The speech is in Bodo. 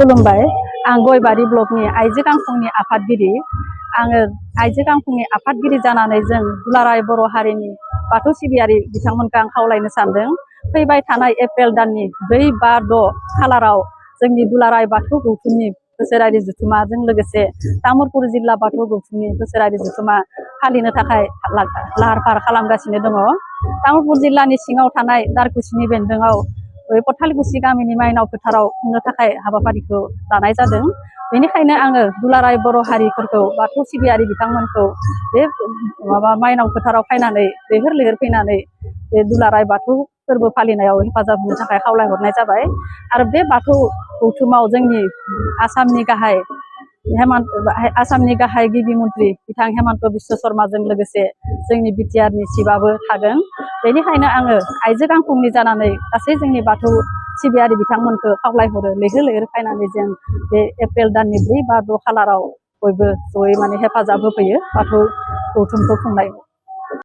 खुलुमबाय आं गयबारि ब्लकनि आइजो गांखंनि आफादगिरि आङो आइजो गांखंनि आफादगिरि जानानै जों दुलाराय बर' हारिनि बाथौ सिबियारि बिथांमोनखौ आं खावलायनो सानदों फैबाय थानाय एप्रिल दाननि 4, 5, 6 खालाराव जोंनि दुलाराय बाथौ गौथुमनि बोसोरारि जथुमाजों लोगोसे तामुलपुर जिल्ला बाथौ गौथुमनि बोसोरारि जथुमा फालिनो थाखाय लाहार फाहार खालामगासिनो दङ। तामुलपुर जिल्लानि सिङाव थानाय दारकुसिनि बेन्दोङाव पथालकुसि गामिनि माइनाव फोथाराव खुंनो थाखाय हाबाफारिखौ लानाय जादों। बेनिखायनो आङो दुलाराय बर' हारिफोरखौ बाथौ सिबियारि बिथांमोनखौ बे माइनाव फोथाराव फैनानै लैहोर लैहोर फैनानै बे दुलाराय बाथौ फोरबो फालिनायाव हेफाजाब होनो थाखाय खावलायहरनाय जाबाय। आरो बे बाथौ गौथुमाव जोंनि आसामनि गाहाय गिबि मन्त्रि बिथां हेमन्त बिश्व शर्माजों लोगोसे जोंनि बिटिआरनि चिफआबो थागोन। बेनिखायनो आङो आइजो गांखंनि जानानै गासै जोंनि बाथौ सिबियारि बिथांमोनखौ खावलायहरो लैहोर लैहोर फैनानै जों बे एप्रिल दाननि 4, 5, 6 खालाराव बयबो जयै हेफाजाब होफैयो बाथौ गौथुमखौ खुंनायाव।